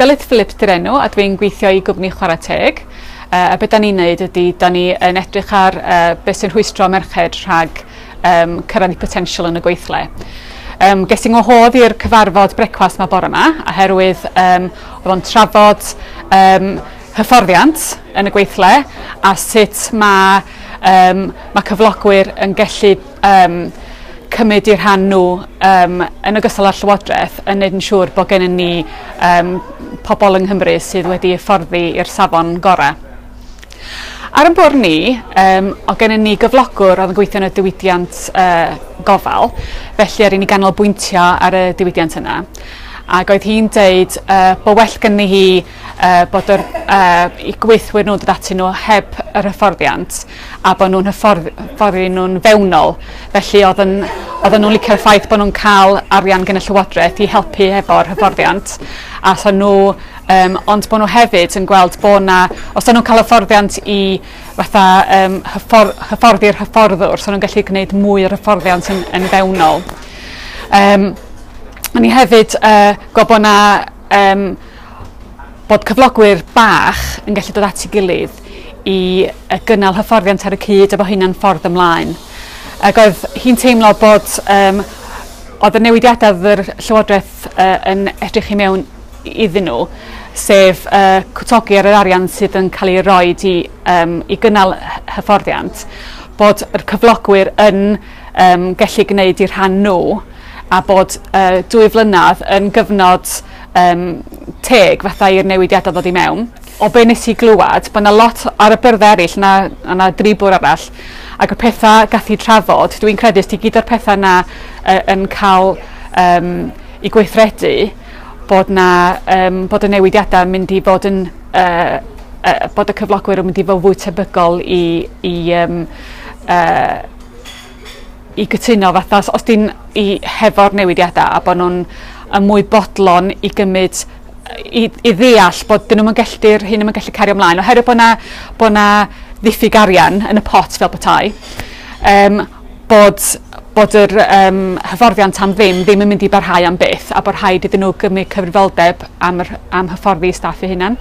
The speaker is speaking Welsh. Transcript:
Delyth Phillips 'di'r enw a dwi'n gweithio i gwmni Chwarae Teg. A be' 'dan ni'n neud ydi 'dan ni yn edrych ar be' sy'n rhwystro merched rhag cyrraedd 'u potensial yn y gweithle. Ges i ngwahodd i'r cyfarfod brecwast 'ma bore 'ma oherwydd o'dd o'n trafod hyfforddiant yn y gweithle a sut ma' ma' cyflogwyr yn gellu cymryd 'u rhan n'w yn ogystal â'r Llywodreth yn neud yn siŵr bo' gennyn ni pobol yng Nghymru sydd wedi hyfforddi i'r safon gora'. Ar 'yn bwr' ni o' gennyn ni gyflogwr o'dd yn gweithio yn y diwydiant gofal felly aru ni ganolbwyntio ar y diwydiant yna ag oedd hi'n deud bo' well gynni hi bod yr 'u gweithwyr nw'n dod atyn n'w heb yr hyfforddiant a bo' nw'n hyffordd- nw'n fewnol felly o'dd yn odden nw'n licio'r ffaith bo' nw'n ca'l arian gen y Llywodreth i helpu hefo'r hyfforddiant a so n'w ond bo' n'w hefyd yn gweld bo' 'na os o'n nw'n ca'l hyfforddiant i fatha hyfforddi'r hyfforddwr so nw'n gallu gneud mwy o'r hyfforddiant yn fewnol. O'n i hefyd gwel' bo' 'na bod cyflogwyr bach yn gallu dod at 'i gilydd i gynnal hyfforddiant ar y cyd a bo' hynna'n ffordd ymlaen. Ag oedd hi'n teimlo bod o'dd y newidiada o'dd yr Llywodreth yn edrych i mewn iddyn n'w sef cwtogi ar yr arian sydd yn ca'l ei roid i gynnal hyfforddiant bod yr cyflogwyr yn gellu gneud 'u rhan n'w a bod 2 flynadd yn gyfnod teg fatha i'r newidiada ddod i mewn. O be' nes i glwad bo' 'na lot ar y byrdde eryll 'na o' 'na dri bwr arall ag y petha gath 'u trafod dwi'n credu os 'di gyd o'r petha 'na yn ca'l 'u gweithredu bod 'na bod y newidiada yn mynd i fod yn bod y cyflogwyr yn mynd i fod fwy tebygol i gytuno fatha os ti'n i hefo'r newidiada a bo' nw'n yn mwy bodlon i gymyd i ddeall bod 'dyn nw'm yn gellu'r hyn 'im yn gallu cario mlaen oherwydd bo' 'na ddiffyg arian yn y pot fel petai bod yr hyfforddiant am ddim ddim yn mynd i barhau am byth a bo' rhaid iddyn n'w gymryd cyfrifoldeb am yr am hyfforddi staff eu hunan.